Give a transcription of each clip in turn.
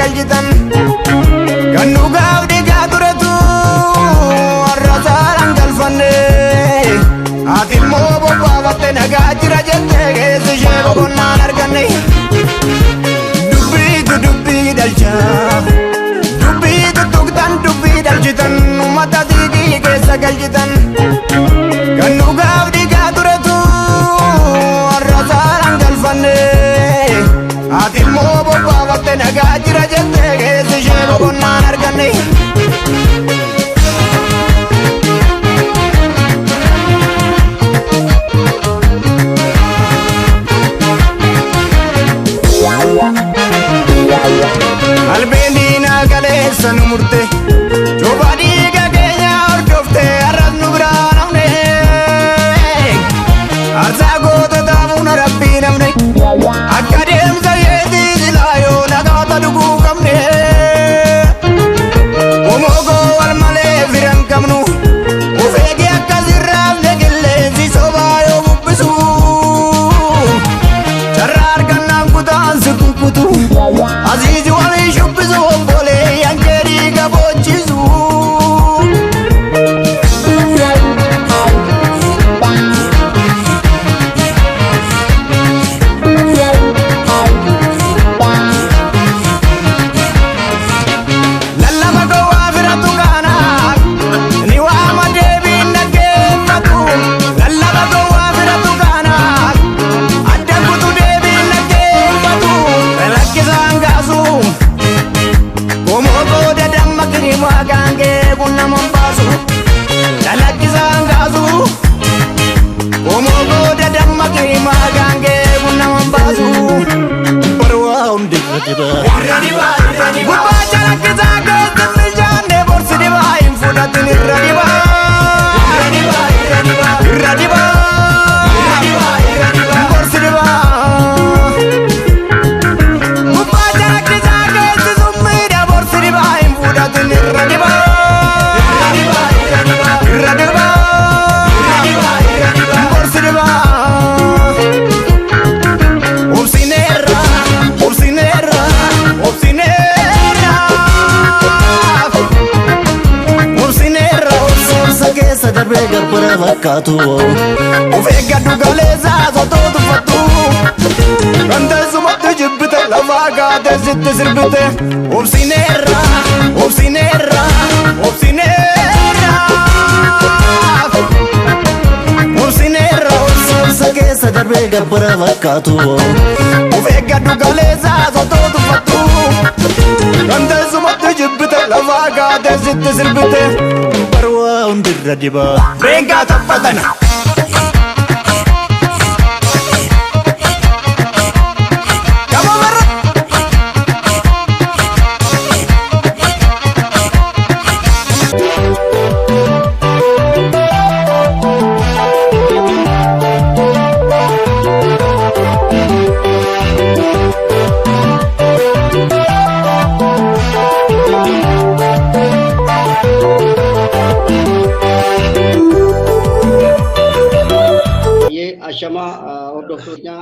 galchitan. Kan dhugaaf dhiigaa turetu har'a saaraan galfanne. Ati immoo bobbaafatte nagaa jira jettee keessi ishee boqonnaan arganne. Dubbiitu dubbii dhalcha. Dubbii tuttuqtan dubbii dhalchitan uummata xiiqii keessa galchitan. Kan dhugaaf dhiigaa turetu har'a saaraan galfanne. Ati immoo bobbaafatte nagaa jira jettee keessi ishee boqonnaan arganne. Albeen diinaa kaleessa nu murte. Cuuphaa dhiiga keenya hordofte har'as nu biraa namne. Aarsaa goototaa fuuna rabbii namne. Akka deemsa yeetii silaa yoo nagaata dhuguu qabne. Homoogoo wal malee firan qabnu. Of eegi akka sirraafne qilleensi sobaa yoo bubbisu. Carraa argannaan kutaan si kukkutu. Aziizi walii shubbisu obbolee yankeerii gaboochisu. Lallaba gowwaa firatu kaana ni waama deebiin dhaggeeffatu. Lallaba gowwaa firatu kaana adda kutu deebiin dhaggeeffatu. Lakkisaan kaasu qomoo booda damma kirimaa gaangee kun nama hin baasu. Lakkisaan kaasu qomoo booda damma kirimaa gaangee kun nama hin baasu. Barwaa hundirra dibaa. Gubbaa calaqqisaa keessa mijaanne borsi dibaa hin fudhatin irra dibaa. Irra dibaa. Borsi dibaa. Gubbaa calaqqisaa keessi summiidha borsi dibaa hin fudhatin irra dibaa. Irra dibaa. Borsi dibaa. Obsineerra, obsineerra, obsineerra. Obsineerra, Obsa keessa darbee gabbara fakkaatu. Of eeggadhu galeessaa sotoo tuffattu. Kan teessumatti jibbite lafaa kaatee sitti sirbite. Obsineerra, obsineerra, obsineerra. Obsineerra, Obsa keessa darbee gabbara fakkaatu. Of eeggadhu galeessaa sotoo tuffattu. Kan teessumatti jibbite lafaa kaatee sitti sirbite. Barwaa hundirra dibaa. Reengaa taphatana. Gama barra. Baay'ee ashamaa hordoftoota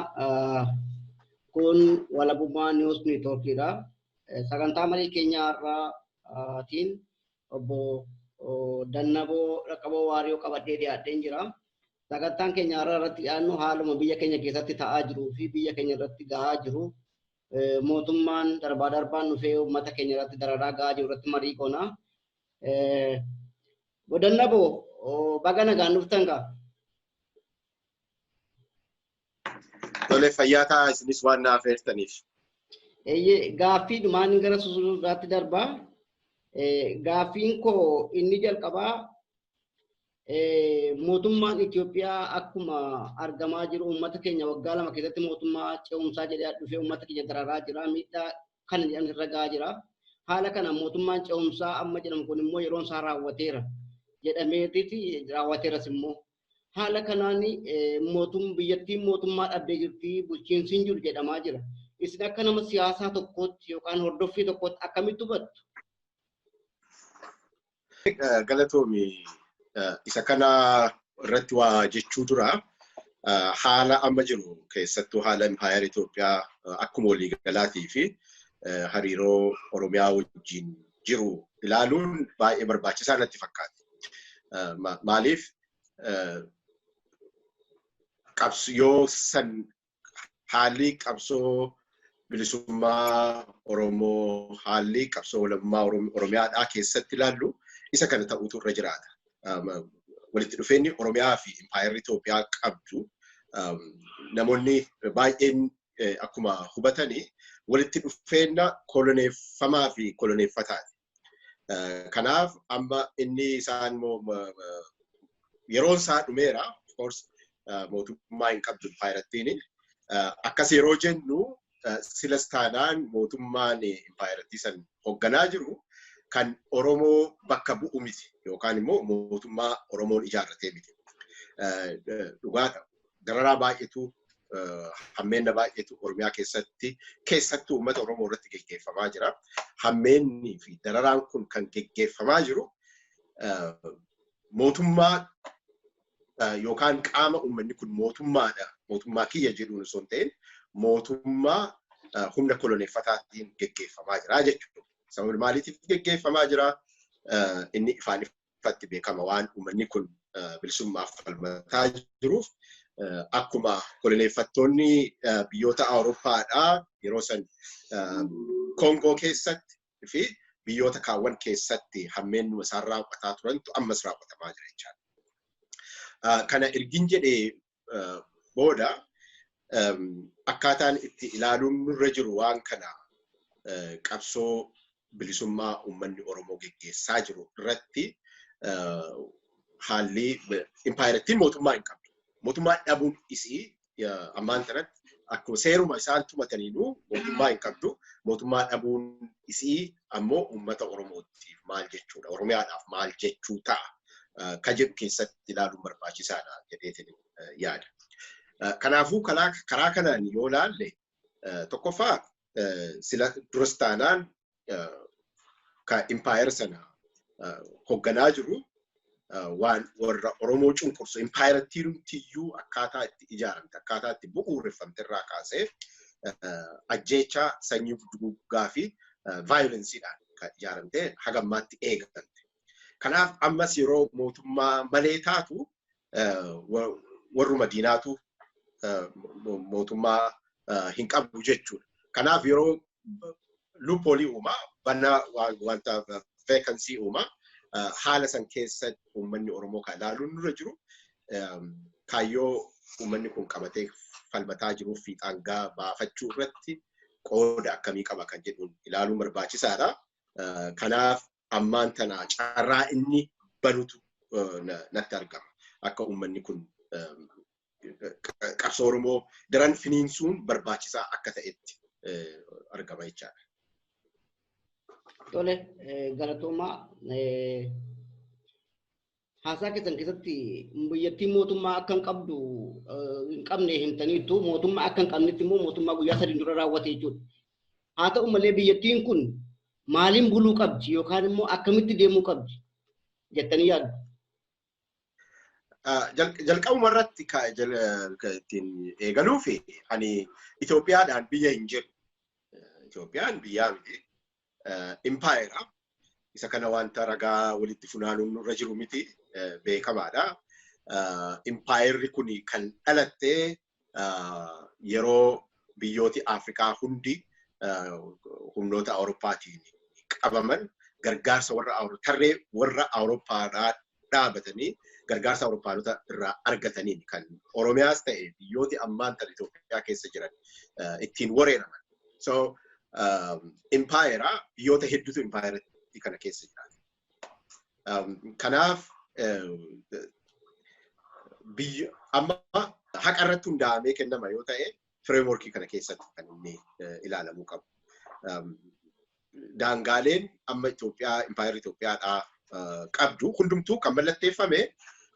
kun Walabummaa News Networkidha. Sagantaa marii keenya har'aatiin obbo Dannaboo Dhaqqaboo Waariyoo qabadhee dhiyaadheen jira. Sagantaan keenya har'aa irratti dhiyaannu haaluma biyya keenya keessatti ta'aa jiruu fi biyya keenya irratti gahaa jiru. Mootummaan darbaa darbaan dhufee uummata keenya irratti dararaa gahaa jiru irratti marii goona. Obbo Dannaboo baga nagaan dhuftan gaa. Tole, fayyaa ta'a isinis waan naaf eertaniif. Eeyyee, gaaffii dhumaan gara susuudhaatti darbaa. Gaaffiin koo inni jalqabaa mootummaan Itoophiyaa akkuma argamaa jiru uummata keenya waggaa 2 keessatti mootummaa ce'umsaa jedhee dhufee uummata keenya dararaa jira. Miidhaa kana jedhamu irra gahaa jira. Haala kana mootummaan ce'umsaa amma jedhamu kun immoo yeroon isaa raawwateera jedhameetiti raawwateeras immoo. Haala kanaan mootum biyyattiin mootummaa dhabdee jirti bulchiinsi hin jiru jedhamaa jira. Isin akka nama siyaasaa tokkootti yookaan hordoffii tokkootti akkamitti hubattu? Galatoomi, isa kana irratti waa jechuu dura haala amma jiru keessattuu haala impaayera Itoophiyaa akkuma waliigalaatii fi Hariiroo Oromiyaa wajjin jiru ilaaluun baay'ee barbaachisaa natti fakkaata. Maaliif, yoo san haalli qabsoo bilisummaa Oromoo, haalli qabsoo walabummaa Oromiyaadhaa keessatti ilaallu, isa kana ta'uutu irra jiraata. Walitti dhufeenyi Oromiyaa fi Impaayerri Itoophiyaa qabdu, namoonni baay'een akkuma hubatanii, walitti dhufeenya koloneeffamaa fi koloneeffataati. Kanaaf amma inni isaan yeroon isaa dhumeera, of course, mootummaa hin qabdu impaayerattiin. Akkas yeroo jennu, silas taanaan mootummaan impaayerattii san hoogganaa jiru kan Oromoo bakka bu'u miti yookaan immoo mootummaa Oromoon ijaarratee miti. Dhugaadha. Dararaa baay'eetu, hammeenna baay'eetu Oromiyaa keessatti, keessattuu uummata Oromoo irratti geggeeffamaa jira. Hammeenni fi dararaan kun kan geggeeffamaa jiru mootummaa yookaan qaama uummanni kun mootummaadha, mootummaa kiyya jedhuun osoo hin ta'in, mootummaa humna koloneeffataatiin geggeeffamaa jira jechuudha. Sababni maaliitiif geggeeffamaa jira? Inni ifaan ifatti beekama, waan uummanni kun bilisummaaf falmataa jiruuf, akkuma koloneeffattoonni biyyoota Awurooppaadhaa yeroo san Koongoo keessatti fi biyyoota kaawwan keessatti hammeenuma isaan raawwataa turantu ammas raawwatamaa jira jechaadha. Kana ergin jedhee booda, akkaataan itti ilaaluun nurra jiru waan kana qabsoo bilisummaa uummanni Oromoo geggeessaa jiru irratti haalli impaayerattiin mootummaa hin qabdu. Mootummaa dhabuun isii ammaan kanatti akkuma seeruma isaan tumataniinuu mootummaa hin qabdu. Mootummaa dhabuun isii ammoo uummata Oromootiif maal jechuudha? Oromiyaadhaaf maal jechuu ta'a? Ka jedhu keessatti ilaaluun barbaachisaadha jedheetiin yaada. Kanaafuu karaa kanaan yoo ilaalle, tokkoffaa, sila duras taanaan ka impaayera sana hoogganaa jiru waan warra Oromoo cunqursu. Impaayerattiiyyuu akkaataa itti ijaaramte, akkaataa itti bu'uureffamte irraa kaasee ajjeechaa sanyii duguuggaa fi violenceiidhaan kan ijaaramte haga ammaatti eegamte. Kanaaf ammas yeroo mootummaa malee taatu, warruma diinaatu mootummaa hin qabu jechuudha. Kanaaf yeroo loophole uumaa, banaa wanta vacancy uumaa, haala san keessatti uummanni Oromoo kan ilaaluun nurra jiru kaayyoo uummanni kun qabatee falmataa jiruuf fiixaan baafachuu irratti qooda akkamii qaba kan jedhuun ilaaluun barbaachisaadha. Kanaaf ammaan tana carraa inni banutu natti argama. Akka uummanni kun qabsoo Oromoo daran finiinsuun barbaachisaa akka ta'etti argama jechaadha. Tole, galatoomaa. Haasaa keessan keessatti biyyattiin mootummaa akka hin qabdu, hin qabne himtaniittu. Mootummaa akka hin qabnetti immoo mootummaa guyyaa 3 dura raawwate jechuudha. Haa ta'u malee, biyyattiin kun maaliin buluu qabdi yookaan immoo akkamitti deemuu qabdi jettanii yaaddu? Jalqabuma irratti ittiin eegaluu fi ani Itoophiyaadhaan biyya hin jedhu. Itoophiyaan biyyaa miti. Impaayera. Isa kana wanta ragaa walitti funaanuun nurra jiru miti, beekamaadha. Impaayerri kun kan dhalattee yeroo biyyooti Afrikaa hundi humnoota Awurooppaatiin qabaman, gargaarsa warra tarree warra Awurooppaadhaa dhaabatanii gargaarsa Awurooppaanota irraa argataniin kan Oromiyaas ta'e biyyooti ammaan tan Itoophiyaa keessa jiran ittiin wareeraman. So impaayera biyyoota hedduutu impaayeratti kana keessa jiraata. Kanaaf biyya amma haqa irratti hundaa'amee kennama yoo ta'e, frameworkii kana keessatti kan inni ilaalamuu qabu. Daangaaleen amma Itoophiyaa, impaayerri Itoophiyaadhaa qabdu hundumtuu kan mallatteeffame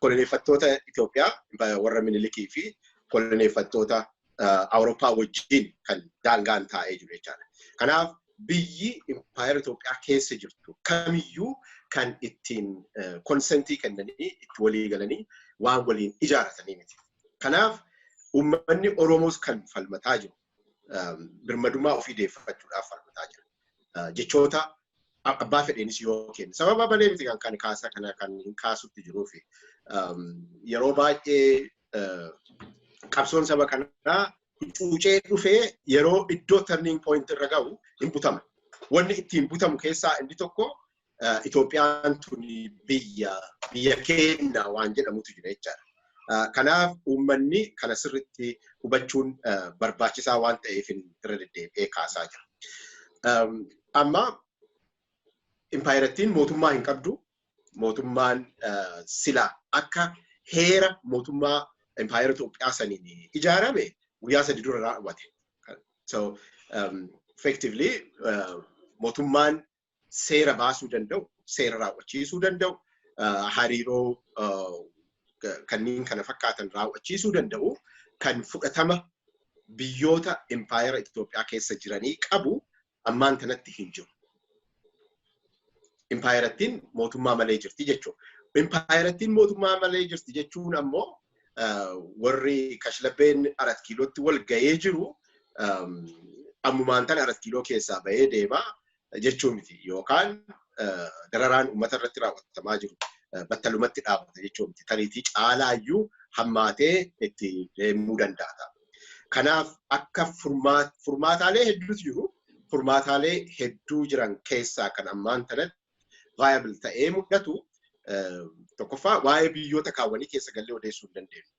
koloneeffattoota Itoophiyaa warra Minilikii fi koloneeffattoota Awurooppaa wajjin kan daangaan taa'ee jiru jechaadha. Kanaaf biyyi impaayera Itoophiyaa keessa jirtu kamiyyuu kan ittiin consentii kennanii itti walii galanii waan waliin ijaaratanii miti. Kanaaf uummanni Oromoos kan falmataa jiru birmadummaa ofii deeffachuudhaaf falmataa jira. Jechoota abbaa fedheenis yoo kenne. Sababa malee miti kan kaasa kana kan hin kaasutti jiruufi. Yeroo baay'ee qabsoon saba kanaa cuucee dhufee yeroo iddoo turning point irra ga'u hin butama. Wanni ittiin butamu keessaa inni tokko Itoophiyaan tuni biyya keenya waan jedhamutu jira jechaadha. Kanaaf uummanni kana sirriitti hubachuun barbaachisaa waan ta'eef irra deddeebi'ee kaasaa jira. Amma impaayirattiin mootummaa hin qabdu. Mootummaan sila akka heera mootummaa impaayera Itoophiyaa saniin ijaarame guyyaa 3 dura raawwate. So effectively mootummaan seera baasuu danda'u, seera raawwachiisuu danda'u, hariiroo kanneen kana fakkaatan raawwachiisuu danda'u kan fudhatama biyyoota impaayera Itoophiyaa keessa jiranii qabu ammaan kanatti hin jiru. Impaayerattiin mootummaa malee jirti jechuudha. Impaayerattiin mootummaa malee jirti jechuun ammoo warri kashlabbeen Arat Kiilootti wal ga'ee jiru ammumaan tana Arat Kiiloo keessaa bahee deemaa jechuu miti, yookaan dararaan uummata irratti raawwatamaa jiru battalumatti dhaabata jechuu miti. Tariitii caalaayyuu hammaatee itti deemuu danda'a. Kanaaf akka furmaataalee hedduutu jiru. Furmaataalee hedduu jiran keessaa kan ammaan tanatti viable ta'ee mul'atu, tokkoffaa, waa'ee biyyoota kaawwanii keessa gallee odeessuu hin dandeenyu.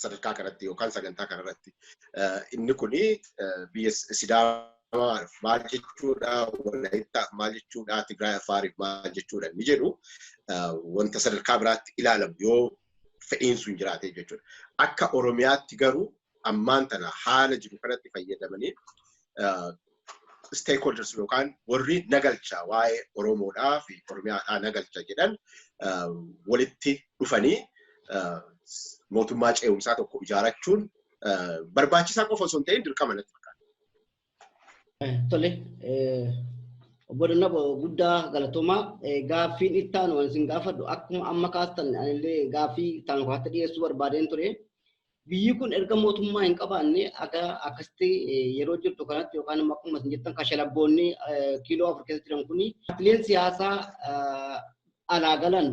Sadarkaa kanatti yookaan sagantaa kanarratti. Inni kuni biyya Sidaamaaf maal jechuudha, Walaayittaaf maal jechuudha, Tigraay, Afaariif maal jechuudha inni jedhu wanta sadarkaa biraatti ilaalamu yoo fedhiin sun jiraate jechuudha. Akka Oromiyaatti garuu ammaan tana haala jiru kanatti fayyadamanii stakeholders yookaan warri nagalcha waa'ee Oromoodhaa fi Oromiyaadhaa nagalcha jedhan walitti dhufanii mootummaa ce'umsaa tokko ijaarachuun barbaachisaa qofa osoo hin ta'in dirqama natti fakkaata. Tole, obbo Dannaboo, guddaa galatoomaa. Gaaffiin itti aanu waan isin gaafadhu, akkuma amma kaastan anillee gaaffii itti aanu kaatti dhiyeessuu barbaadeen ture. Biyyi kun erga mootummaa hin qabaanne akka akkasitti yeroo jirtu kanatti, yookaan immoo akkuma isin jettan kashalabboonni kiiloo 4 keessa jiran kuni, paartileen siyaasaa alaa galan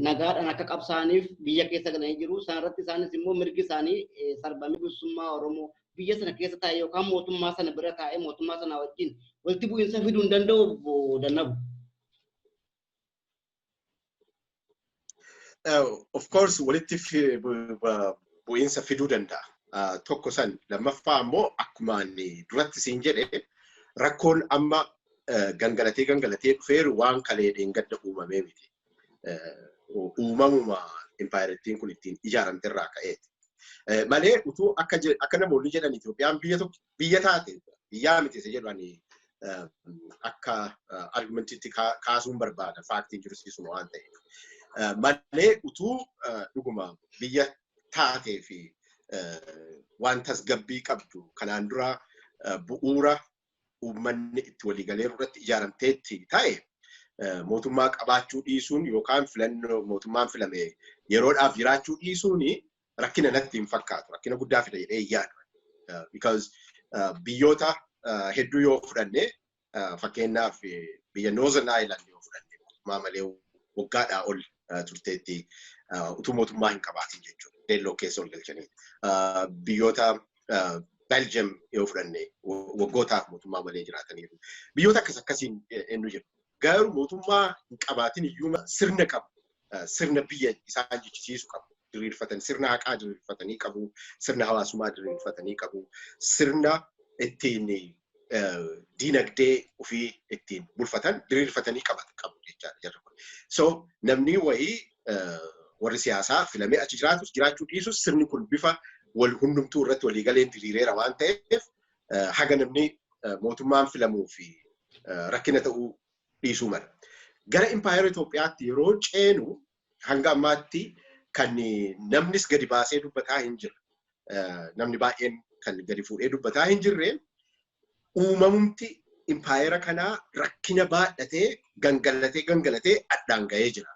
nagaadhaan akka qabsaa'aniif biyya keessa galanii jiru. Sanarratti isaanis immoo mirgi isaanii sarbamee, bilisummaa Oromoo biyya sana keessa taa'e yookaan mootummaa sana bira taa'ee mootummaa sana wajjin walitti bu'iinsa fiduu hin danda'u, obbo Dannabu? Of course walitti bu'iinsa fiduu danda'a. Tokko san, lammaffaa immoo akkuma inni duratti siin jedhe, rakkoon amma gangalatee gangalatee dhufeeru waan kalee dheengadda uumamee miti. Uumamuma impaayirettiin kun ittiin ijaaramte irraa ka'eeti. Malee utuu akka namoonni jedhan Itoophiyaan biyya tokko biyya taate biyyaa miti isa jedhu ani akka argumentiitti kaasuun barbaada, faaktiin jirsiisuma waan ta'eef. Malee utuu dhuguma biyya taatee fi waan tasgabbii qabdu kanaan dura bu'uura uummanni itti waliigaleeru irratti ijaaramteetti ta'e, mootummaa qabaachuu dhiisuun yookaan filannoo mootummaan filame yeroodhaaf jiraachuu dhiisuun rakkina natti hin fakkaatu. Rakkina guddaa fida jedhee hin yaadu. Because biyyoota hedduu yoo fudhanne, fakkeenyaaf biyya Northern Ireland yoo fudhanne, mootummaa malee waggaadhaa ol turteetti utuu mootummaa hin qabaatin jechuudha. Deelloo keessa ol galchanii. Biyyoota Belgium yoo fudhanne, waggootaaf mootummaa malee jiraataniiru. Biyyoota akkas akkasiin eenyu jiru. Garuu mootummaa hin qabaatin iyyuu sirna qabu. Sirna biyya isaan jechisiisu qabu. Diriirfatan sirna haqaa diriirfatanii qabu. Sirna hawaasummaa diriirfatanii qabu. Sirna ittiin diinagdee ofii ittiin bulfatan diriirfatanii qabu jechaadha jarri kun. So namni wayii warri siyaasaa filamee achi jiraatus jiraachuu dhiisus, sirni kun bifa wal hundumtuu irratti waliigaleen diriireera waan ta'eef, haga namni mootummaan filamuu fi rakkina ta'uu dhiisuu mala. Gara impaayera Itoophiyaatti yeroo ceenu, hanga ammaatti kan namnis gadi baasee dubbataa hin jirre, namni baay'een kan gadi fuudhee dubbataa hin jirre, uumamumti impaayera kanaa rakkina baadhatee gangalatee gangalatee addaan ga'ee jira.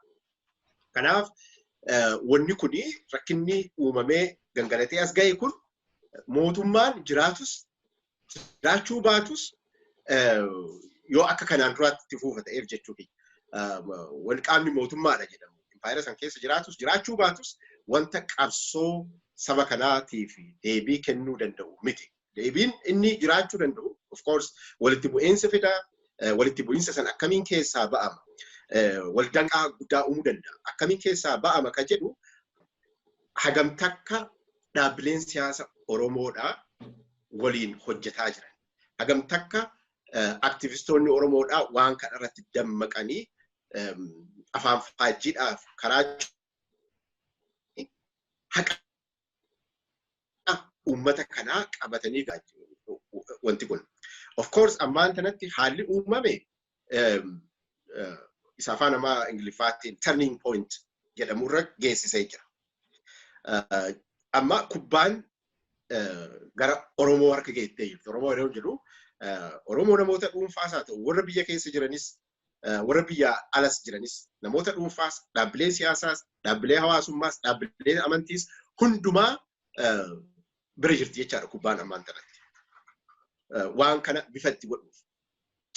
Kanaaf wanni kuni, rakkinni uumamee gangalatee as ga'e kun, mootummaan jiraatus jiraachuu baatus Yoo akka kanaan duraatti itti fufa ta'eef jechuu kiyya. Wal qaamni mootummaadha jedhamu. Impaayera san keessa jiraatus jiraachuu baatus wanta qabsoo saba kanaatiif deebii kennuu danda'u miti. Deebiin inni jiraachuu danda'u, of course, walitti bu'iinsa fida, walitti bu'iinsa san akkamiin keessaa ba'ama, waldanqaa guddaa uumuu danda'a. Akkamiin keessaa ba'ama kan jedhu hagam takka dhaabbileen siyaasa Oromoodhaa waliin hojjetaa jiran. Hagam takka aktivistoonni Oromoodhaa waan kana irratti dammaqanii afaan faajjiidhaaf karaa haqa uummata kanaa qabatanii wanti kun. Of course, ammaan kanatti haalli uumame isa afaan namaa Ingiliffaatiin turning point jedhamurra geessisee jira. Amma kubbaan gara Oromoo harka geettee jirti. Oromoo yeroo jedhu Oromoo namoota dhuunfaas haa ta'u, warra biyya keessa jiranis, warra biyya alas jiranis, namoota dhuunfaas, dhaabbilee siyaasaas, dhaabbilee hawaasummaas, dhaabbilee amantiis hundumaa bira jirti jechaadha kubbaan ammaan tanatti. Waan kana bifa itti godhuuf.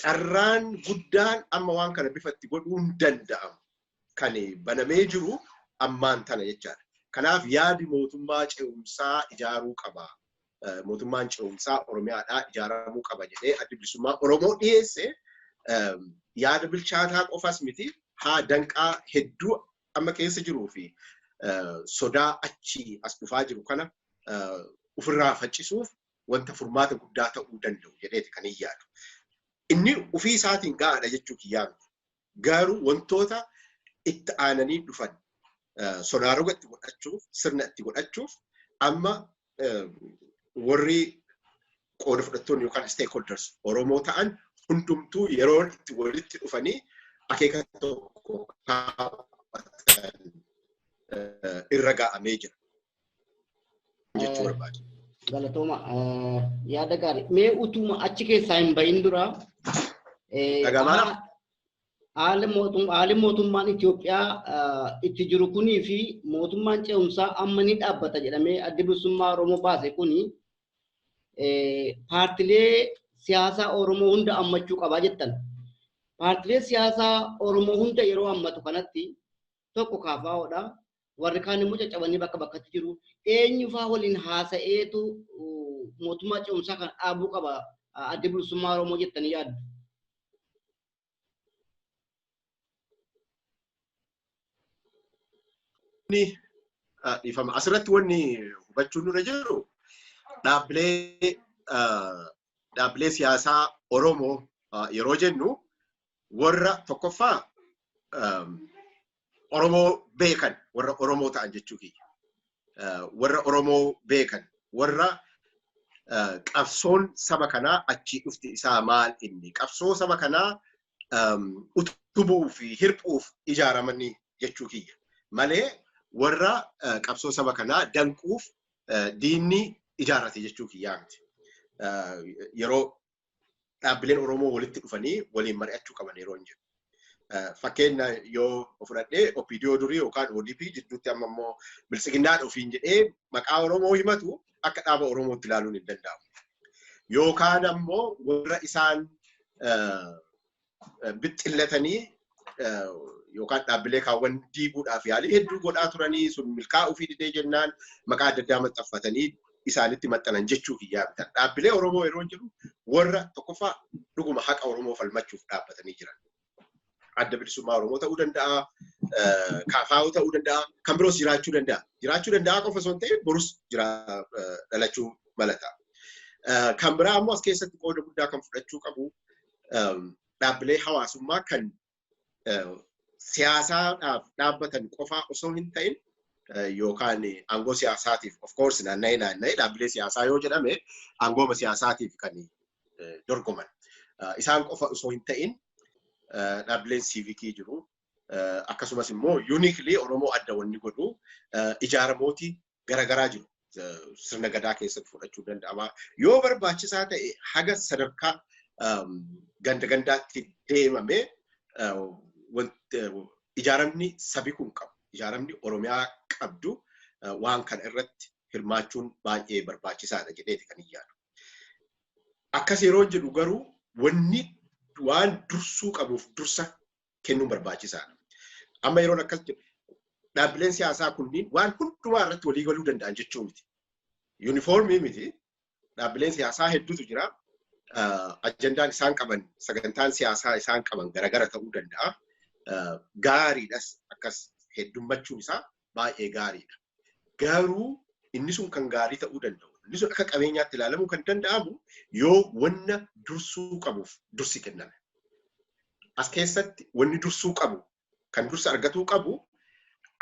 Carraan guddaan amma waan kana bifa itti godhuun danda'amu kan banamee jiru ammaan tana jechaadha. Kanaaf yaadi mootummaa ce'umsaa ijaaruu qaba. Mootummaan ce'umsaa Oromiyaadhaa ijaaramuu qaba jedhee Addi Bilisummaa Oromoo dhiyeesse yaada bilchaataa qofas miti, haa danqaa hedduu amma keessa jiruu fi sodaa achii as dhufaa jiru kana ofirraa faccisuuf wanta furmaata guddaa ta'uu danda'u jedheeti kan hin yaadu. Inni ofii isaatiin gahaadha jechuu kiyyaa miti. Garuu wantoota itti aananii dhufan sodaa itti godhachuuf, sirna itti godhachuuf, amma warri qooda fudhattoonni yookaan stakeholders Oromoo ta'an hundumtuu yeroo itti walitti dhufanii akeeka tokko kaawwatan irra ga'amee jira jechuu barbaada. Galatooma, yaada gaarii. Mee utuma achi keessaa hin bahin dura Dhagamaadha? Haalli mootummaan Itoophiyaa itti jiru kunii fi mootummaan ce'umsaa amma ni dhaabbata jedhamee Addi Bilisummaa Oromoo baase kuni paartilee siyaasaa Oromoo hunda hammachuu qabaa jettan. Paartilee siyaasaa Oromoo hunda yeroo hammatu kanatti tokko KFOdha. Warri kaan immoo caccabanii bakka bakkatti jiru. Eenyufaa waliin haasa'eetu mootummaa ce'umsaa kana dhaabuu qaba Addi Bilisummaa Oromoo jettanii yaaddu? Dhiifama. Asirratti wanni hubachuun nurra jiru dhaabbilee siyaasaa Oromoo yeroo jennu warra tokkoffaa Oromoo beekan, warra Oromoo ta'an jechuu kiyya. Warra Oromoo beekan, warra qabsoon saba kanaa achii dhufti isaa maal, inni qabsoo saba kanaa utubuu fi hirphuuf ijaaramanii jechuu kiyya. Malee warra qabsoo saba kanaa danquuf diinni ijaarrate jechuu kiyyaa miti. Yeroo dhaabbileen Oromoo walitti dhufanii waliin mari'achuu qaban yeroo hin jiru. Fakkeenya yoo fudhadhee, OPDO durii yookaan ODP jidduutti amma immoo Biltsiginnaa ofiin jedhee maqaa Oromoo himatu akka dhaaba Oromootti ilaaluun hin danda'amu. Yookaan ammoo warra isaan bixxillatanii yookaan dhaabbilee kaawwan diiguudhaaf yaalii hedduu godhaa turanii sun milkaa'uu fi didee jennaan maqaa adda addaa maxxanfatanii isaanitti maxxanan jechuu kiyyaa bitan. Dhaabbilee Oromoo yeroo jiru warra tokkoffaa dhuguma haqa Oromoo falmachuuf dhaabbatanii jiran. Adda Bilisummaa Oromoo ta'uu danda'a, KFO ta'uu danda'a, kan biroos jiraachuu danda'a. Jiraachuu danda'a qofa osoo hin ta'in borus jira dhalachuu malata. Kan biraa ammoo as keessatti qooda guddaa kan fudhachuu qabu dhaabbilee hawaasummaa kan siyaasaadhaaf dhaabbatan qofaa osoo hin ta'in yookaan aangoo siyaasaatiif, of course, naanna'ee naanna'ee dhaabbilee siyaasaa yoo jedhame aangooma siyaasaatiif kan dorgoman. Isaan qofa osoo hin ta'in dhaabbileen siivikii jiru. Akkasumas immoo uniquely Oromoo adda wanni godhu ijaaramooti garaagaraa jiru. Sirna gadaa keessatti fudhachuu danda'ama. Yoo barbaachisaa ta'e haga sadarkaa ganda gandaatti deemamee ijaaramni sabi kun qabu, ijaaramni Oromiyaa qabdu waan kana irratti hirmaachuun baay'ee barbaachisaadha jedheeti kan hin yaadu. Akkas yeroo jedhu garuu Wanni waan dursuu qabuuf dursa kennuun barbaachisaadha. Amma yeroon akkas jedhu, dhaabbileen siyaasaa kunniin waan hundumaa irratti walii galuu danda'an jechuu miti. Uniform miti. Dhaabbileen siyaasaa hedduutu jira. Ajandaan isaan qaban, sagantaan siyaasaa isaan qaban garagara ta'uu danda'a. Gaariidhas, akkas heddummachuun isaa baay'ee gaariidha. Garuu inni sun kan gaarii ta'uu danda'u, inni sun akka qabeenyaatti ilaalamuu kan danda'amu yoo wanna dursuu qabuuf dursi kenname. As keessatti wanni dursuu qabu, kan dursa argatuu qabu,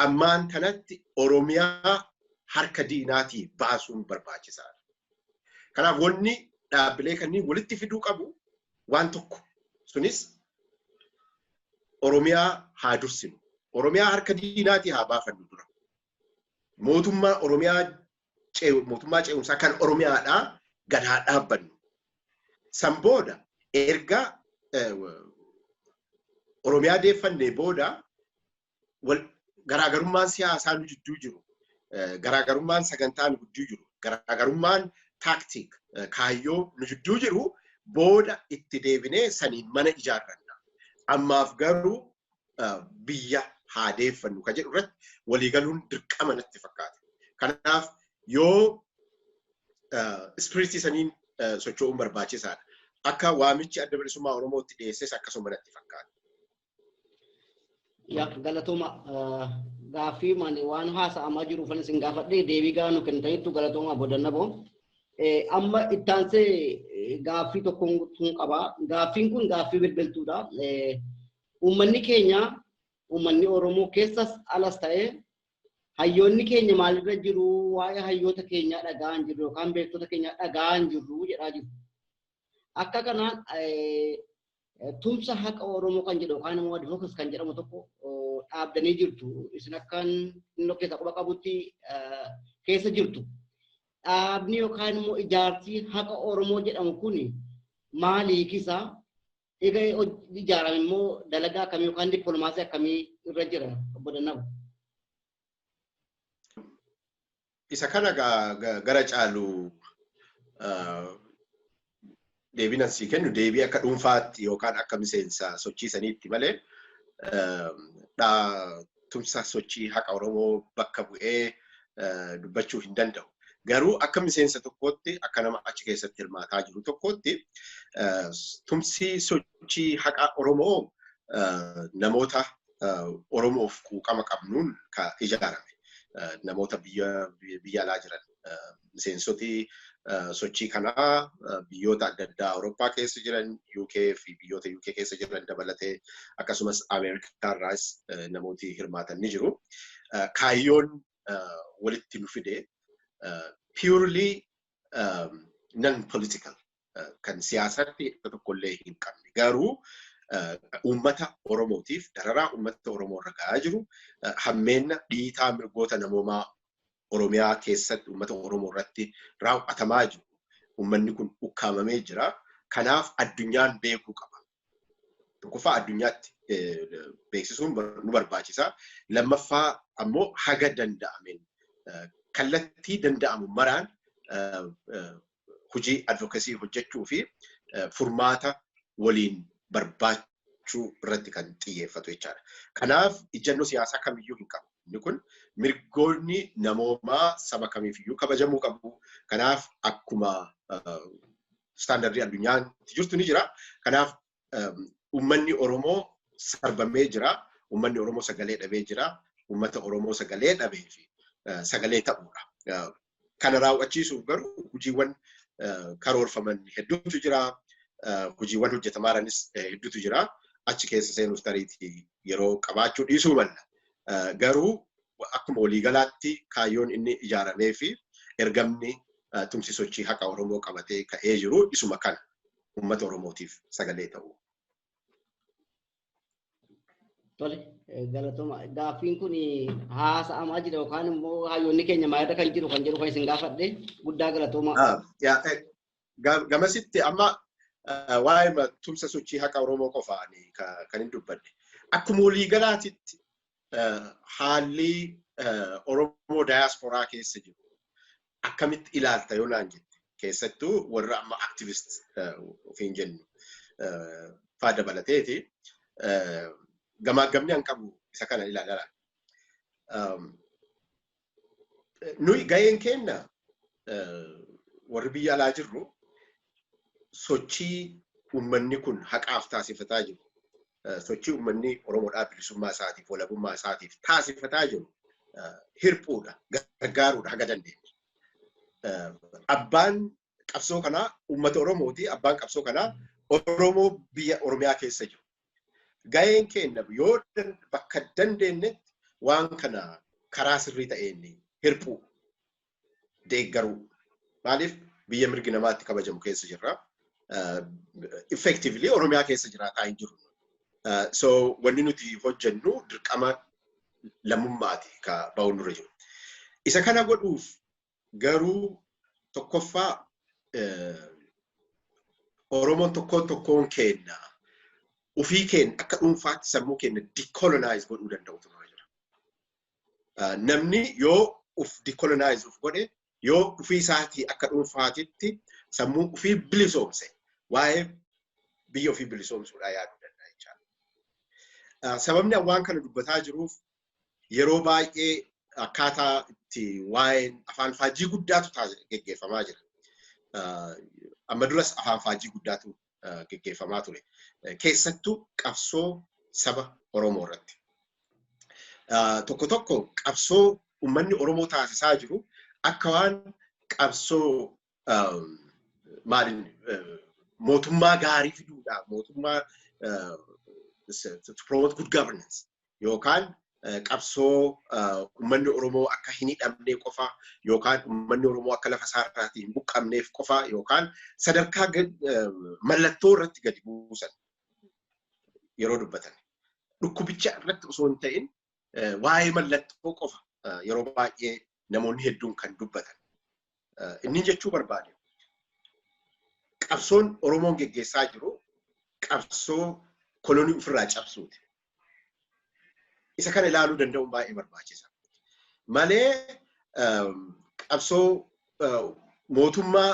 ammaan kanatti Oromiyaa harka diinaatii baasuun barbaachisaadha. Kanaaf wanni dhaabbilee kanneen walitti fiduu qabu waan tokko. Sunis Oromiyaa haa dursinu. Oromiyaa harka diinaatii haa baafannu dura. Mootummaa Oromiyaa, mootummaa ce'umsaa kan Oromiyaadhaa gad haa dhaabbannu. San booda, erga Oromiyaa deeffannee booda, garaagarummaan siyaasaa nu jidduu jiru, garaagarummaan sagantaa nu gidduu jiru, garaagarummaan tactic kaayyoo nu jidduu jiru booda itti deebinee saniin mana ijaarranna. Ammaaf garuu biyya haa deeffannu kan jedhu irratti waliigaluun dirqama natti fakkaata. Kanaaf yoo spirit saniin socho'uun barbaachisaadha. Akka waamichi Adda Bilisummaa Oromootti dhiyeesses akkasuma natti fakkaata. Yaa, galatooma. Gaaffii mani waan haasa'amaa jiru fan isin gaafadhe, deebii gaa nu kennitaniittu, galatooma bodannaboo. Amma ittaansee gaaffii tokkoon qaba. Gaaffiin kun gaaffii bilbiltuudha. Uummanni keenya, uummanni Oromoo keessas alas ta'ee, hayyoonni keenya maalirra jiru, waa'ee hayyoota keenyaa dhaga'aa hin jirru yookaan beektota keenyaa dhaga'aa hin jirru jedhaa jiru. Akka kanaan tumsa haqa Oromoo kan jedhu yookaan immoo advocacy kan jedhamu tokko dhaabdanii jirtu. Isin akkan inni keessa quba qabutti keessa jirtu. Dhaabni yookaan immoo ijaarsi haqa Oromoo jedhamu kun maali hiikisaa? Egaa ijaarame immoo dalagaa akkamii yookaan dippiloomaasii akkamii irra jira, obbo Dannabu? Isa kana gara caalu deebiin asii kennu deebii akka dhuunfaatti yookaan akka miseensa sochii saniitti malee tumsa sochii haqa Oromoo bakka bu'ee dubbachuu hin danda'u. Garuu akka miseensa tokkootti, akka nama achi keessatti hirmaataa jiru tokkootti, tumsi sochii haqa Oromoo namoota Oromoof quuqama qabnuun kan ijaarame. Namoota biyya alaa jiran, miseensoti sochii kanaa biyyoota adda addaa Awurooppaa keessa jiran, UK fi biyyoota UK keessa jiran dabalatee, akkasumas Ameerikaa irraas namooti hirmaatan ni jiru. Kaayyoon walitti nu fide purely non political, kan siyaasatti tokkollee hin qabne, garuu uummata Oromootiif dararaa uummata Oromoo irra gahaa jiru, hammeenna dhiitaa mirgoota namoomaa Oromiyaa keessatti uummata Oromoo irratti raawwatamaa jiru. Uummanni kun ukkaamamee jira. Kanaaf addunyaan beekuu qaba. Tokkoffaa addunyaatti beeksisuun nu barbaachisa. Lammaffaa ammoo haga danda'ameen kallattii danda'amu maraan hojii advocacy hojjechuu fi furmaata waliin barbaachuu irratti kan xiyyeeffatu jechaadha. Kanaaf ijjannoo siyaasaa kamiyyuu hin qabu. Inni kun mirgoonni namoomaa saba kamiifiyyuu kabajamuu qabu. Kanaaf akkuma standard addunyaan jirtu ni jira. Kanaaf uummanni Oromoo sarbamee jira. Uummanni Oromoo sagalee dhabee jira. Uummata Oromoo sagalee dhabee fi sagalee ta'uudha. Kana raawwachiisuuf garuu hojiiwwan karoorfaman hedduutu jira. Hojiiwwan hojjetamaa jiranis hedduutu jira. Achi keessa seenuuf tariitii yeroo qabaachuu dhiisuu malla. Garuu akkuma waliigalaatti kaayyoon inni ijaaramee fi ergamni tumsi sochii haqa Oromoo qabatee ka'ee jiru isuma kana, uummata Oromootiif sagalee ta'u. Tole, galatooma. Gaaffiin kun haasa'amaa jira yookaan immoo hayyoonni keenya maalirra kan jiru kan jedhu kan isin gaafadhe, guddaa galatooma. Gamasitti amma waa'ee tumsa sochii haqa Oromoo qofaan kan hin dubbadne. Akkuma waliigalaatitti haalli Oromoo daayasporaa keessa jiru akkamitti ilaalta yoo naan jette, keessattuu warra amma activist ofiin jennu. faa dabalateeti. Gamaagamni an qabu isa kana ilaalaa. Nuyi gaheen keenya, warri biyya alaa jirru, sochii uummanni kun haqaaf taasifataa jiru, sochii uummanni Oromoodhaa bilisummaa isaatiif, walabummaa isaatiif taasifataa jiru hirphuudha, gargaaruudha haga dandeenye. Abbaan qabsoo kanaa uummata Oromooti. Abbaan qabsoo kanaa Oromoo biyya Oromiyaa keessa jiru. Gaheen keenya yoo bakka dandeenyetti waan kana karaa sirrii ta'een hirphuu, deeggaruu. Maaliif, biyya mirgi namaatti kabajamu keessa jirra. Effectively Oromiyaa keessa jiraataa hin jiru. So wanni nuti hojjennu dirqama lammummaati ka ba'uun nurra jiru. Isa kana godhuuf garuu tokkoffaa Oromoon tokkoon tokkoon keenya ofii keenya akka dhuunfaatti sammuu keenya decolonize godhuu danda'utu nurra jira. Namni yoo uf decolonize uf godhe, yoo ofii isaatii akka dhuunfaatitti sammuu ofii bilisoomse, waa'ee biyya ofii bilisoomsuudhaa yaaduu danda'a jechaadha. Sababni waan kana dubbataa jiruuf, yeroo baay'ee akkaataa itti waa'een afaan faajii guddaatu geggeeffamaa jira. Amma duras afaan faajii guddaatu geggeeffamaa ture. Keessattuu qabsoo saba Oromoo irratti. Tokko tokko qabsoo uummanni Oromoo taasisaa jiru akka waan qabsoo maaliin mootummaa gaarii fiduudhaaf, mootummaa to promote good governance yookaan qabsoo uummanni Oromoo akka hin hidhamne qofa yookaan uummanni Oromoo akka lafa isaarraatii hin buqqamneef qofa yookaan sadarkaa mallattoo irratti gadi buusan yeroo dubbatan. Dhukkubicha irratti osoo hin ta'in waa'ee mallattoo qofa yeroo baay'ee namoonni hedduun kan dubbatan. Inni jechuu barbaade, qabsoon Oromoon geggeessaa jiru qabsoo kolonii ofirraa cabsuuti. Isa kana ilaaluu danda'uun baay'ee barbaachisa. Malee qabsoo mootummaa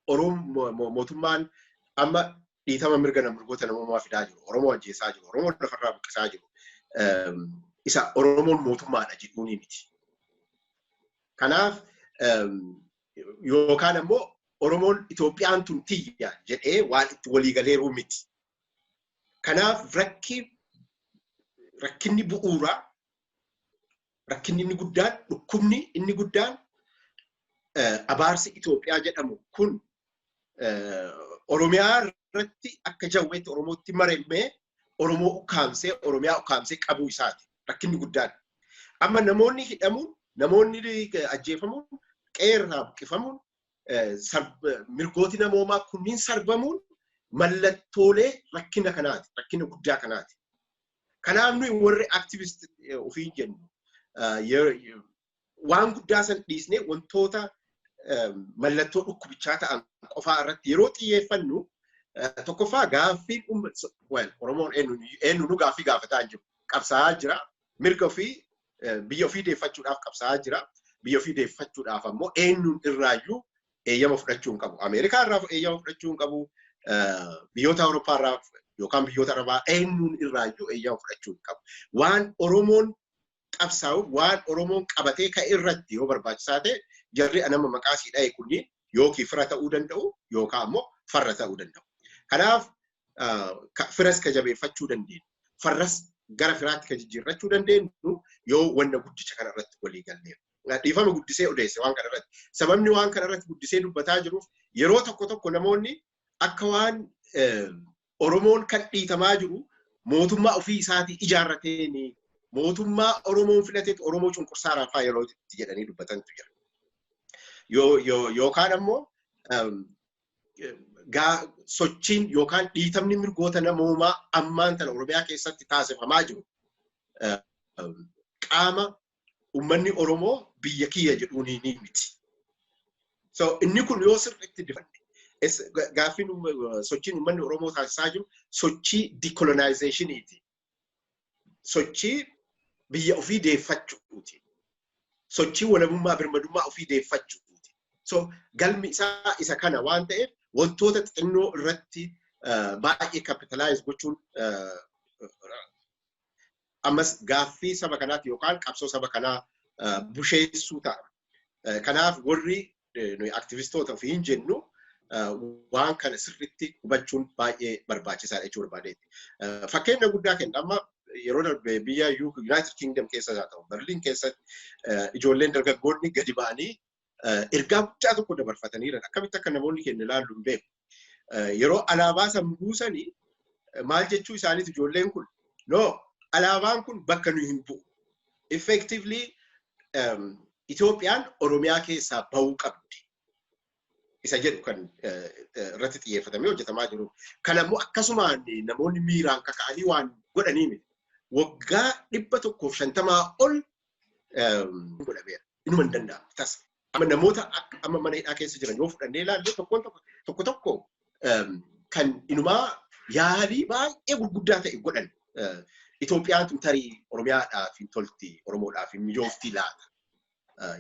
Oromoo, mootummaan amma dhiitama mirga mirgoota namummaa fidaa jiru, Oromoo ajjeesaa jiru, Oromoo lafarraa buqqisaa jiru, isa Oromoon mootummaadha jedhuuni miti. Kanaaf yookaan ammoo Oromoon Itoophiyaan tun tiyya jedhee waan itti waliigaleeruu miti. Kanaaf rakkinni bu'uuraa, rakkinni inni guddaan, dhukkubni inni guddaan, abaarsi Itoophiyaa jedhamu kun Oromiyaa irratti akka jawweetti Oromootti maremmee Oromoo ukkaamsee, Oromiyaa ukkaamsee qabuu isaati rakkinni guddaan. Amma namoonni hidhamuun, namoonni ajjeefamuun, qeerraa buqqifamuun, mirgooti namoomaa kunniin sarbamuun mallattoolee rakkina kanaati, rakkina guddaa kanaati. Kanaaf nuyi warri activist ofiin jennu waan guddaa san dhiisnee wantoota mallattoo dhukkubichaa ta'an qofaa irratti yeroo xiyyeeffannu, tokkoffaa gaaffiin, well, Oromoon eenyu gaaffii gaafataa hin jiru. Qabsaa'aa jira. Mirga ofii, biyya ofii deeffachuudhaaf qabsaa'aa jira. Biyya ofii deeffachuudhaaf ammoo eenyuun irraayyuu eeyyama fudhachuu hin qabu. Ameerikaa irraa eeyyama fudhachuu hin qabu. Biyyoota Awurooppaa irraa yookaan biyyoota Arabaa eenyuun irraayyuu eeyyama fudhachuu hin qabu. Waan Oromoon qabsaa'u, waan Oromoon qabatee ka'e irratti yoo barbaachisaa ta'e, jarri nama maqaa sii dha'e kunniin yookiin fira ta'uu danda'u yookaan ammoo farra ta'uu danda'u. Kanaaf firas ka jabeeffachuu dandeenyu, farras gara firaatti ka jijjiirrachuu dandeenyu yoo wanna guddicha kana irratti walii galleera. Dhiifama, guddisee odeesse waan kana irratti. Sababni waan kana irratti guddisee dubbataa jiruuf, yeroo tokko tokko namoonni akka waan Oromoon kan dhiitamaa jiru mootummaa ofii isaatii ijaarrateen, mootummaa Oromoon filateetu Oromoo cunqursaa raafaa yeroo itti jedhanii dubbatantu jira. Yookaan ammoo sochiin yookaan dhiitamni mirgoota namoomaa ammaan tana Oromiyaa keessatti taasifamaa jiru qaama uummanni Oromoo biyya kiyya jedhuun ni miti. So inni kun yoo sirriitti difanne, gaaffiin, sochiin uummanni Oromoo taasisaa jiru sochii decolonizationiiti. Sochii biyya ofii deeffachuuti. Sochii walabummaa, birmadummaa ofii deeffachuuti. So galmi isaa isa kana waan ta'eef, wantoota xixinnoo irratti Baay'ee capitalize gochuun ammas gaaffii saba kanaatti yookaan qabsoo saba kanaa busheessuu ta'a. Kanaaf warri nuyi aktivistoota ofii hin jennu waan kana sirriitti hubachuun baay'ee barbaachisaadha jechuu barbaadeetti. Fakkeenya guddaa kenna. Amma yeroo darbe biyya United Kingdom keessa haa ta'u, Berliin keessatti ijoolleen dargaggoonni gadi ba'anii ergaa guddaa tokko dabarfataniiran. Akkamitti akka namoonni keenya ilaallu hin beeku. Yeroo alaabaa san buusanii maal jechuu isaaniiti ijoolleen kun? No, alaabaan kun bakka nu hin bu'u. Effectively Itoophiyaan Oromiyaa keessaa bahuu qabdi. Isa jedhu kan irratti xiyyeeffatamee hojjetamaa jiru. Kan ammoo akkasumaan namoonni miiraan kaka'anii waan godhanii miti. Waggaa 150 ol godhameera. Inuma hin danda'amu. Tasa. Amma namoota amma mana hidhaa keessa jiran yoo fudhannee ilaalle, tokkoon tokko tokko kan inumaa yaalii baay'ee gurguddaa ta'e godhan. Itoophiyaan tun tarii Oromiyaadhaaf hin tolti, Oromoodhaaf hin mijoofti laata?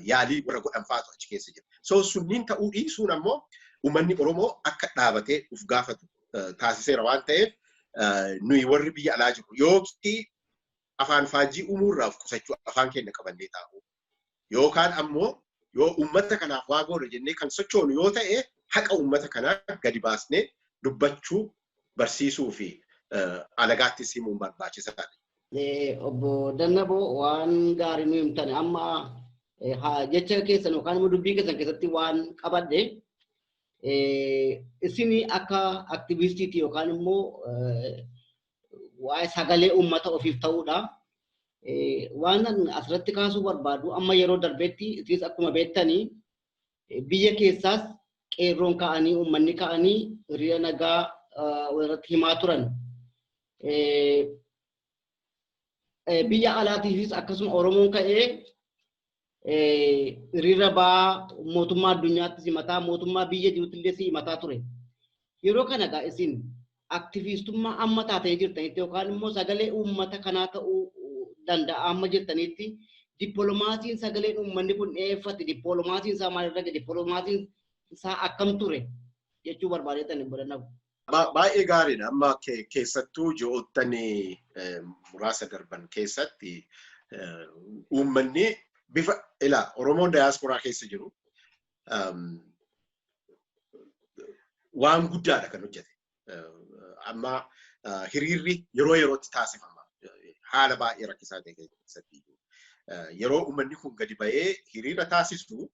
Yaalii warra godhan fa'aatu achi keessa jira. So sunniin ta'uu dhiisuun ammoo uummanni Oromoo akka dhaabatee uf gaafatu taasiseera waan ta'eef, nuyi warri biyya alaa jiru yookiin afaan faajjii uumuurraa of qusachuu, afaan keenya qabannee taa'u, yookaan ammoo yoo uummata kanaaf waa goona jennee kan sochoonu yoo ta'e, haqa uummata kanaa gadi baasnee dubbachuu, barsiisuu fi alagaattis himuun barbaachisaadha. Obbo Dannaboo, waan gaarii nu himtan. Amma jecha keessan yookaan immoo dubbii keessan keessatti waan qabadhe, isin akka aktivistiiti yookaan immoo waa'ee sagalee uummata ofiif ta'uudha. Waan asirratti kaasuu barbaadu, amma yeroo darbetti isinis akkuma beektanii biyya keessaas qeerroon ka'anii, uummanni ka'anii hiriira nagaa walirratti himaa turan. Biyya alaatiifis akkasuma Oromoon ka'ee hiriira ba'aa, mootummaa addunyaatti simataa, mootummaa biyya jirutti illee simataa ture. Yeroo kana egaa isin aktiviistummaa amma taatanii jirtanitti yookaan immoo sagalee uummata kanaa ta'uu danda'a amma jirtanitti, dippiloomaasiin sagaleen uummanni kun dhiyeeffate, dippiloomaasiin isaa maalirra ga'e, dippiloomaasiin isaa akkam ture jechuu barbaadeetan, obbo Dannaboo? Baay'ee gaariidha. Amma keessattuu ji'oottan muraasa darban keessatti uummanni bifa ilaa Oromoon dayaasporaa keessa jiru waan guddaadha kan hojjete. Amma hiriirri yeroo yerootti taasifama. Haala baay'ee rakkisaa ta'e keessatti. Yeroo uummanni kun gadi ba'ee hiriira taasisu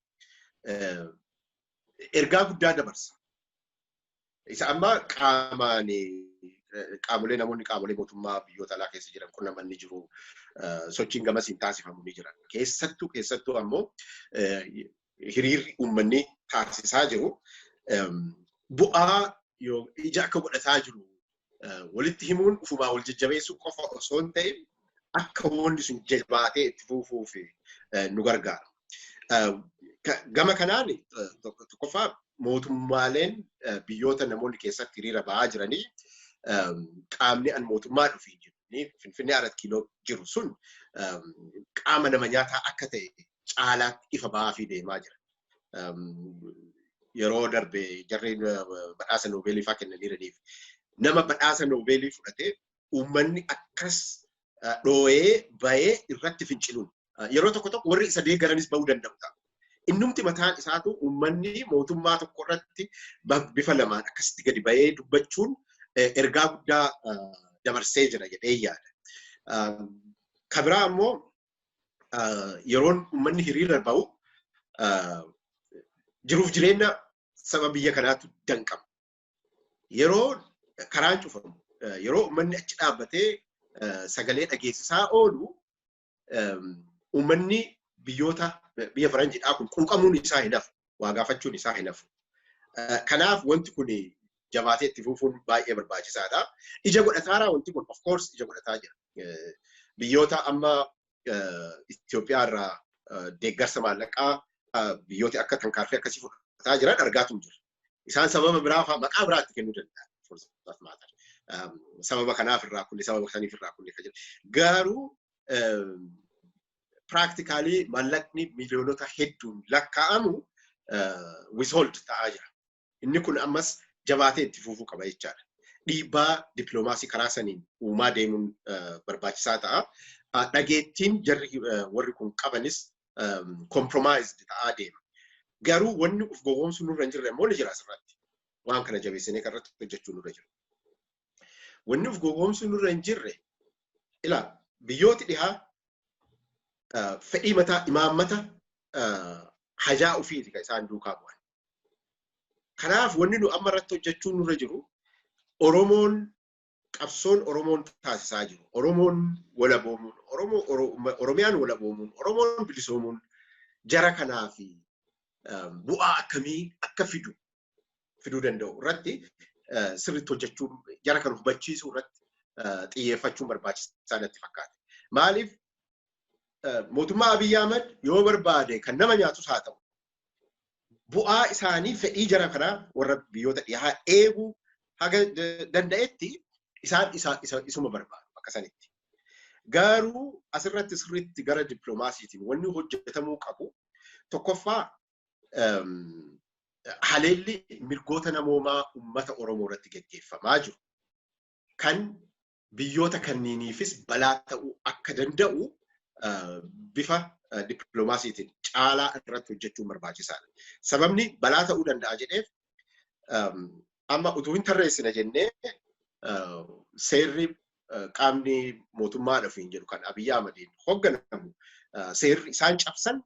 ergaa guddaa dabarsa. Isa amma qaamaan qaamolee namoonni qaamolee mootummaa biyyoota alaa keessa jiran qunnaman ni jiru. Sochiin gamasiin taasifamu ni jira. Keessattuu ammoo hiriirri uummanni taasisaa jiru bu'aa ija akka godhataa jiru walitti himuun ufumaa wal jajjabeessuu qofa osoo hin ta'in, akka wanti sun jabaatee itti fufuuf nu gargaara. Gama kanaan tokkoffaa mootummaaleen biyyoota namoonni keessatti hiriira ba'aa jiranii, qaamni an mootummaa dhufii jiru Finfinnee 4 Kiiloo jiru sun qaama nama nyaataa akka ta'e caalaatti ifa ba'aa fi deemaa jira. Yeroo darbe jarreen badhaasa Noobeelii fa'aa kennaniiraniif, nama badhaasa Noobeelii fudhatee uummanni akkas dhoo'ee bahee irratti finciluun, yeroo tokko tokko warri isa deeggaranis bahuu danda'u ta'a. Innumti mataan isaatu uummanni mootummaa tokko irratti bifa lamaan akkasitti gadi bahee dubbachuun ergaa guddaa dabarsee jira jedhee yaada. Kabiraa ammoo yeroon uummanni hiriira bahu jiruuf jireenya saba biyya kanaatu danqama. Yeroo karaan cufamu, yeroo uummanni achi dhaabbatee sagalee dhageessisaa oolu, uummanni biyyoota biyya faranjiidhaa kun quuqamuun isaa hin hafu, waa gaafachuun isaa hin hafu. Kanaaf wanti kun jabaatee itti fufuun baay'ee barbaachisaadha. Ija godhataaraa wanti kun, of course, ija godhataa jira. Biyyoota amma Itoophiyaa irraa deeggarsa maallaqaa biyyooti akka tarkaanfii akkasii fudhataa jiran argaatu jira. Isaan sababa biraa fa'aa maqaa biraatti kennuu danda'an. For that matter. Sababa kanaaf irraa kunne, sababa saniif irraa kunne kan jedhu. Garuu practically maallaqni miliyoonota hedduun lakkaa'amu withhold ta'aa jira. Inni kun ammas jabaatee itti fufuu qaba jechaadha. Dhiibbaa dippiloomaasii karaa saniin uumaa deemuun barbaachisaa ta'a. Dhageettiin jarri warri kun qabanis compromised ta'aa deema. Garuu wanni of gowwoomsuu nurra hin jirre immoo ni jira asirratti. Waan kana jabeessinee kan irratti hojjechuu nurra jiru. Wanni of gowwoomsuu nurra hin jirre, ilaa, biyyooti dhihaa fedhii mataa, imaammata hajaa ofiiti kan isaan duukaa bu'an. Kanaaf wanni nu amma irratti hojjechuu nurra jiru, Oromoon, qabsoon Oromoon taasisaa jiru, Oromoon walaboomuun, Oromiyaan walaboomuun, Oromoon bilisoomuun jara kanaa fi bu'aa akkamii akka fiduu danda'u irratti sirriitti hojjechuu, jara kan hubachiisuu irratti xiyyeeffachuun barbaachisaa natti fakkaata. Maaliif, mootummaa Abiyyi Ahmad yoo barbaade kan nama nyaatus haa ta'u, bu'aa isaanii, fedhii jara kanaa warra biyyoota dhihaa eeguu haga danda'etti isaan isuma barbaadu bakka sanitti. Garuu asirratti sirriitti gara dippiloomaasiitiin wanni hojjetamuu qabu, tokkoffaa, haleelli mirgoota namoomaa uummata Oromoo irratti geggeeffamaa jiru kan biyyoota kanniiniifis balaa ta'uu akka danda'u bifa dippiloomaasiitiin caalaa irratti hojjechuun barbaachisaadha. Sababni balaa ta'uu danda'a jedheef, amma utuu hin tarreessine jennee, seerri qaamni mootummaa ofiin jedhu kan Abiyyi Ahmadiin hoogganamu seerri isaan cabsan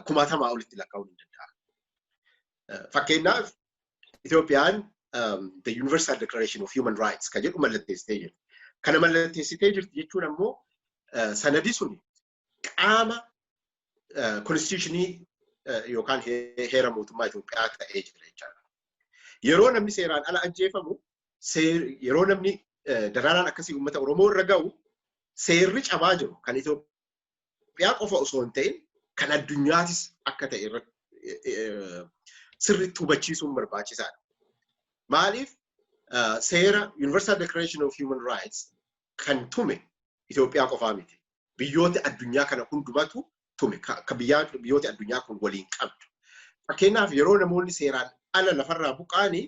kumaatamaa olitti lakkaa'uun hin danda'amu. Fakkeenyaaf, Itoophiyaan the Universal Declaration of Human Rights kan jedhu mallatteessitee jirti. Kana mallatteessitee jirti jechuun ammoo sanadi suni qaama constitutionii yookaan heera mootummaa Itoophiyaa ta'ee jira jechaadha. Yeroo namni seeraan ala ajjeefamu, yeroo namni dararaan akkasii uummata Oromoo irra ga'u, seerri cabaa jiru kan Itoophiyaa qofa osoo hin ta'in kan addunyaatis akka ta'e irratti sirriitti hubachiisuun barbaachisaadha. Maaliif, seera Universal Declaration of Human Rights kan tume Itoophiyaa qofaa miti. Biyyoota addunyaa kana hundumatu tume, akka biyyoota addunyaa kun waliin qabdu. Fakkeenyaaf, yeroo namoonni seeraan ala lafarraa buqqa'anii,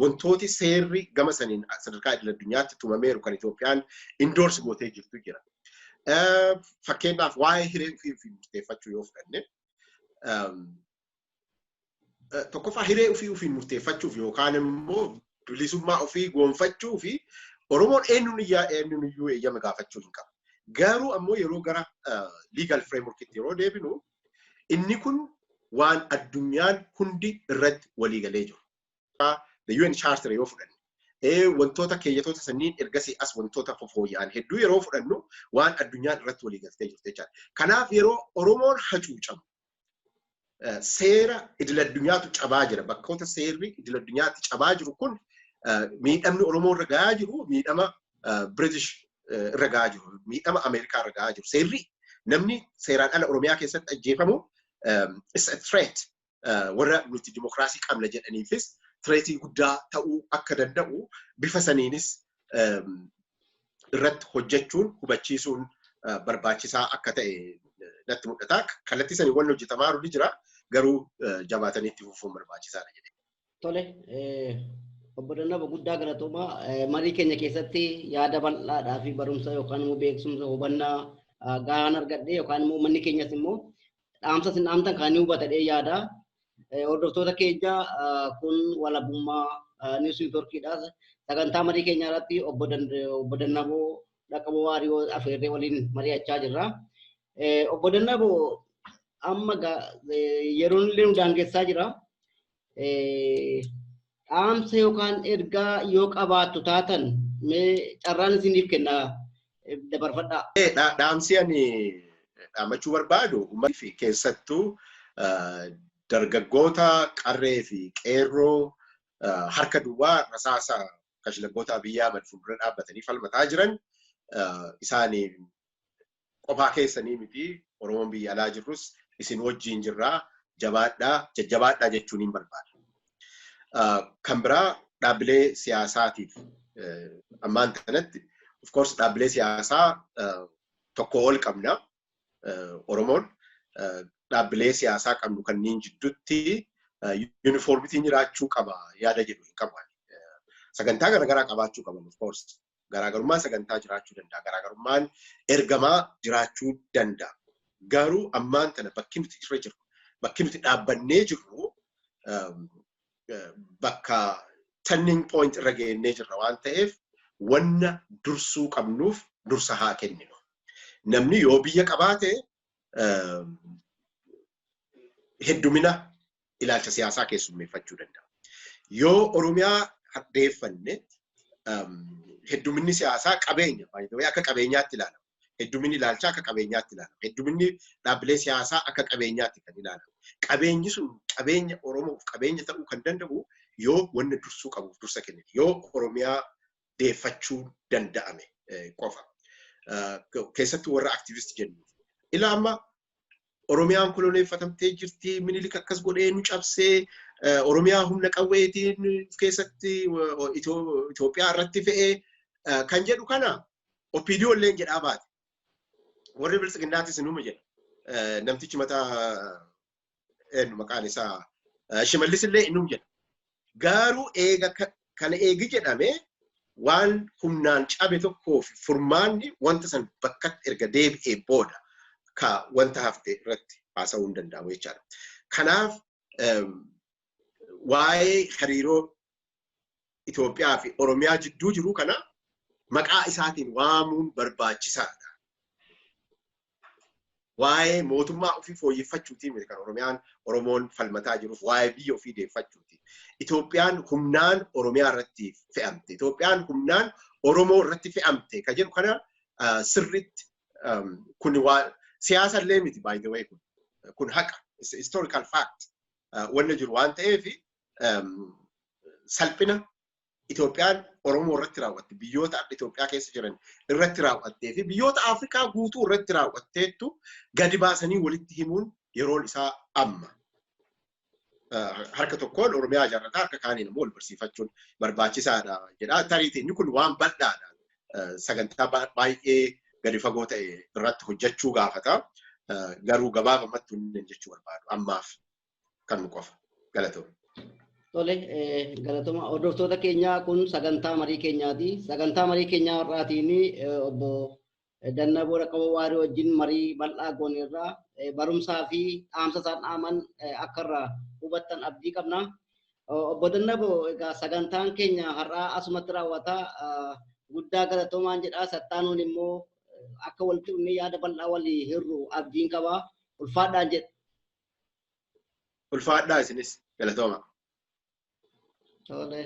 wantooti seerri gama saniin sadarkaa idil addunyaatti tumameeru kan Itoophiyaan endorse gootee jirtu jira. Fakkeenyaaf, waa'ee hiree ofii ofii murteeffachuu yoo fudhanne, tokkoffaa, hiree ofii ofiin murteeffachuuf yookaan immoo bilisummaa ofii goonfachuu fi Oromoon eenyuun iyyuu eeyyama gaafachuu hin qabu. Garuu ammoo yeroo gara legal frameworkitti yeroo deebinu, inni kun waan addunyaan hundi irratti waliigalee jiru. The UN Charter yoo fudhanne, wantoota keeyyatoota sanniin ergasii as wantoota fofooyya'an hedduu yeroo fudhannu, waan addunyaan irratti waliigaltee jirtu jechaadha. Kanaaf yeroo Oromoon hacuucamu seera idil addunyaatu cabaa jira. Bakkoota seerri idil addunyaatti cabaa jiru kun, miidhamni Oromoo irra gahaa jiru, miidhama British irra gahaa jiru, miidhama Ameerikaa irra gahaa jiru. Seerri namni seeraan ala Oromiyaa keessatti ajjeefamu is a threat. Warra nuti dimokiraasii qabna jedhaniifis threatii guddaa ta'uu akka danda'u bifa saniinis irratti hojjechuun, hubachiisuun barbaachisaa akka ta'e natti mul'ata. Kallattii sanii wanni hojjetamaa jiru ni jira, garuu jabaatanii itti fufuun barbaachisaadha jedhee. Tole, obbo Dannaba, guddaa galatoomaa. Marii keenya keessatti yaada bal'aadhaa fi barumsa yookaan immoo beekumsa, hubannaa gahaan argadhe, yookaan immoo uummanni keenyas immoo dhaamsa isin dhaamtan kan inni hubatadhee yaada. Hordoftoota keenya, kun Walabummaa News Networkiidha. Sagantaa marii keenya irratti obbo Dannaboo Dhaqaboo Waariyoo afeerree waliin mari'achaa jirra. Obbo Dannaboo, amma yeroon illee nu daangessaa jira. Dhaamsa yookaan ergaa yoo qabaattu taatan, mee carraan isiniif kenna, dabarfadhaa. Dhaamsi ani dhaammachuu barbaadu uummatni fi keessattuu dargaggoota qarree fi qeerroo harka duwwaa rasaasa kashlabboota Abiyyi Ahmad fuuldura dhaabbatanii falmataa jiran, isaanii qofaa keessanii miti, Oromoon biyya alaa jirrus isin wajjin jirraa, jabaadhaa, jajjabaadhaa jechuun hin barbaada. Kan biraa, dhaabbilee siyaasaatiif, ammaan kanatti of course dhaabbilee siyaasaa tokko ol qabna. Oromoon dhaabbilee siyaasaa qabnu kanneen jidduutti uniformityn jiraachuu qaba yaada jedhu hin qabu. Sagantaa garaagaraa qabaachuu qaban, of course. Garaagarummaan sagantaa jiraachuu danda'a. Garaagarummaan ergamaa jiraachuu danda'a. Garuu ammaan tana bakki nuti irra jirru, bakki nuti dhaabbannee jirru, bakka turning point irra geennee jirra waan ta'eef, wanna dursuu qabnuuf dursa haa kenninu. Namni yoo biyya qabaate heddumina ilaalcha siyaasaa keessummeeffachuu danda'a. Yoo Oromiyaa haddeeffanne, hedduminni siyaasaa qabeenya akka qabeenyaatti ilaalama. Hedduminni ilaalchaa akka qabeenyaatti ilaalama. Hedduminni dhaabbilee siyaasaa akka qabeenyaatti kan ilaalamu. Qabeenyi sun qabeenya Oromoof qabeenya ta'uu kan danda'u yoo wanna dursuu qabuuf dursa kennine, yoo Oromiyaa deeffachuu danda'ame qofa. Keessattuu warra activist jennu. Ilaa, amma Oromiyaan koloneeffatamtee jirti, Minilik akkas godhee nu cabsee, Oromiyaa humna qawweetiin keessatti Itoophiyaa irratti fe'ee kan jedhu kana OPDO illee jedhaa baate. Warri Biltsiginnaatis numa jedha. Namtichi mataa eenyu maqaan isaa, Shimallis illee inuma jedha. Garuu eega kana eegi jedhame, waan humnaan cabe tokkoo fi furmaanni wanta san bakkatti erga deebi'ee booda ka wanta hafte irratti haasa'uu hin danda'amu jechaadha. Kanaaf waa'ee hariiroo Itoophiyaa fi Oromiyaa jidduu jiru kana maqaa isaatiin waamuun barbaachisaadha. Waa'ee mootummaa ofii fooyyeffachuutiin miti kan Oromiyaan Oromoon falmataa jiruuf, waa'ee biyya ofii deeffachuuti. Itoophiyaan humnaan Oromiyaa irratti fe'amte. Itoophiyaan humnaan Oromoo irratti fe'amte kan jedhu kana sirriitti, kun waan siyaasa illee miti, by the way, kun haqa, historical fact wanna jiru waan ta'eef, salphina Itoophiyaan Oromoo irratti raawwatte, biyyoota adda Itoophiyaa keessa jiran irratti raawwattee fi biyyoota Afrikaa guutuu irratti raawwatteettu gadi baasanii walitti himuun yeroon isaa amma. Harka tokkoon Oromiyaa ijaarrataa, harka kaaniin immoo wal barsiifachuun barbaachisaadha jedha. Tariitii inni kun waan bal'aadha. Sagantaa baay'ee gadi fagoo ta'e irratti hojjechuu gaafata. Garuu gabaabamatti inni jechuu barbaadu ammaaf kan nu qofa. Galatoomne. Tole, galatoma. Hordoftoota keenyaa, kun sagantaa marii keenyaati. Sagantaa marii keenyaa har'aatiin obbo Dannaboo Dhaqqaboo Waarii wajjin marii bal'aa gooneerraa barumsaa fi dhaamsa isaan dhaaman akka irraa hubattan abdii qabna. Obbo Dannaboo, egaa sagantaan keenya har'aa asumatti raawwata. Guddaa galatoomaan jedha. Sattaanuun immoo akka walitti dhufnee yaada bal'aa walii hirru abdiin qaba. Ulfaadhaan jedha. Ulfaadhaa isinis, galatooma. Tole.